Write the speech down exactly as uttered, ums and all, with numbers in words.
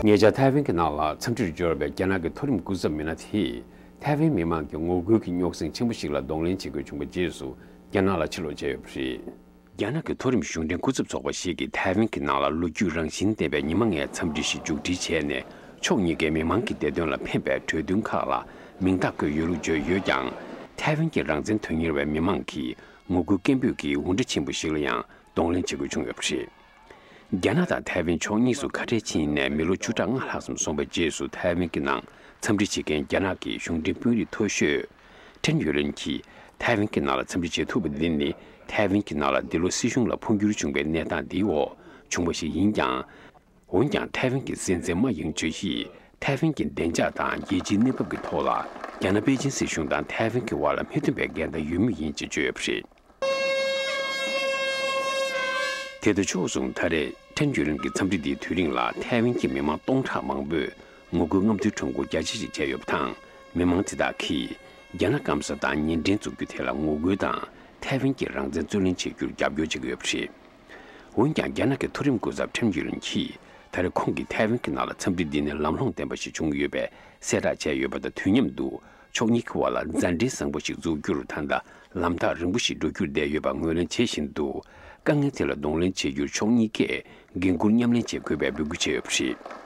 ཉེ་ཆར་ཐའེ་ཝན་གྱི་ནང་ལ་འཚམས་འདྲིར་འབྱོར་བའི་རྒྱ་ནག་གི་མཐོ་རིམ་སྐུ་ཚབ་མི་སྣ་དེས་ཐའེ་ཝན་མི་མང་གི་ངོ་རྒོལ་གྱི་རྙོག་ཟིང་ཆེན་པོ་ཞིག་ལ་གདོང་ལེན་བྱེད་དགོས་བྱུང་བའི་རྗེས་སུ་རྒྱ་ནག་ལ་ཕྱིར་ལོག་བྱས་ཡོད་པ་རེད། རྒྱ་ནག་གི་མཐོ་རིམ་གཞུང་འབྲེལ་སྐུ་ཚབ་ཚོགས་པ་ཞིག་གིས་ཐའེ་ཝན་གྱི་ནང་ལ་ལོ་རྒྱུས་རང་བཞིན་ལྡན་པའི་ཉི་མ་ལྔའི་འཚམས་འདྲི་ཞིག་མཇུག་སྒྲིལ་བྱས་ནས། ཕྱོགས་གཉིས་ཀའི་མི་མང་གི་བདེ་དོན་ལ་ཕན་པའི་གྲོས་མཐུན་ཁག་ལ་མིང་རྟགས་བཀོད་ཡོད་ལུགས་བརྗོད་ཡོད་ཀྱང་། ཐའེ་ཝན་གྱི་རང་བཙན་དོན་གཉེར་བའི་མི་མང་གིས་ངོ་རྒོལ་སྐད་འབོད་ཀྱིས་འུར་སྒྲ་ཆེན་པོ་ཞིག་ལ་ཡང་གདོང་ལེན་བྱེད་དགོས་བྱུང་ཡོད་པ་རེད། རྒྱ་ནག་དང་ཐའེ་ཝན་ཕྱོགས་གཉིས་སུ་ཁ་བྲལ་ཕྱིན་ནས་མི་ལོ་བཅུ་ཕྲག་ལྔ་ལྷག་ཙམ་སོང་བའི་རྗེས་སུ་ཐའེ་ཝན་གྱི་ནང་འཚམས་འདྲི་བྱེད་མཁན་རྒྱ་ནག་གི་གཞུང་འབྲེལ་དཔོན་རིགས་མཐོ་ཤོས་ཁྲེན་ཡུས་ལིན་གྱིས་ཐའེ་ཝན་གྱི་ནང་ལ་འཚམས་འདྲི་བྱེད་ཐུབ་པ་འདི་ནི་ཐའེ་ཝན་གྱི་ནང་ལ་འདི་ལོ་སྲིད་གཞུང་ལ་འཕོ་འགྱུར་བྱུང་བའི་གནས་སྟངས་འདིའི་འོག་བྱུང་བ་ཞིག་ཡིན་ཀྱང་། འོན་ཀྱང་ཐའེ་ཝན་གྱི་སྲིད་འཛིན་མཱ་ཡིང་ཇེ་ཡིས་ཐའེ་ཝན་གྱི་བདེ་འཇགས་དང་རྒྱལ་སྤྱིའི་གནས་བབ་ཀྱི་ཐོག་ལ་རྒྱ་ནག་པེ་ཅིན་སྲིད་གཞུང་དང་ཐའེ་ཝན་གྱི་དབར་ལ་མི་མཐུན་པའི་འགལ་ཟླ་ཡོད་མུས་ཡིན་ཅེས་བརྗོད་ཡོད་པ་རེད། དེ་དང་ཕྱོགས་མཚུངས། ད་རེས་ཁྲེན་ཡུས་ལིན་གྱི་འཚམས་འདྲི་འདིའི་དུས་རིང་ལ་ཐའེ་ཝན་གྱི་མི་མང་སྟོང་ཕྲག་མང་པོས་ངོ་རྒོལ་རྔམ་སྟོན་ཁྲོམ་སྐོར་རྒྱ་ཆེ་ཞིག་བྱས་ཡོད་པ་དང་། མི་མང་དེ་དག་གིས་རྒྱ་ནག་སྐམ་ས་དང་ཉེ་འབྲེལ་འཛུགས་རྒྱུ་དེ་ལ་ངོ་རྒོལ་དང་ཐའེ་ཝན་གྱི་རང་བཙན་རྩོད་ལེན་བྱེད་རྒྱུར་རྒྱབ་སྐྱོར་བྱེད་ཀྱི་ཡོད་པ་རེད། འོན་ཀྱང་། རྒྱ་ནག་གི་མཐོ་རིམ་སྐུ་ཚབ་ཁྲེན་ཡུས་ལིན་གྱིས་ད་རེས་ཁོང་གིས་ཐའེ་ཝན་གྱི་ནང་ལ་འཚམས་འདྲི་འདི་ནི་ལམ་ལྷོང་ལྡན་པ་ཞིག་བྱུང་ཡོད་པའི་གསལ་བསྒྲགས་བྱས་ཡོད་པ་དང་། དུས་མཉམ་དུ་ཕྱོགས་གཉིས་ཀྱི་བར་ལ་མཛའ་འབྲེལ་བཟང་པོ་ཞིག་འཛུགས་རྒྱུར་ད་ལྟ་ལམ་ཐག་རིང་པོ་ཞིག་འགྲོ་རྒྱུར་བསྡད་ཡོད་པ་ངོས་ལེན་བྱེད་བཞིན་དུ། དཀའ་ངལ་དེ་ལ་གདོང་ལེན་བྱེད་རྒྱུར་ཕྱོགས་གཉིས་ཀས་འགན་འཁུར་མཉམ་ལེན་བྱེད་དགོས་པའི་འབོད་སྐུལ་བྱས་ཡོད་པ་རེད།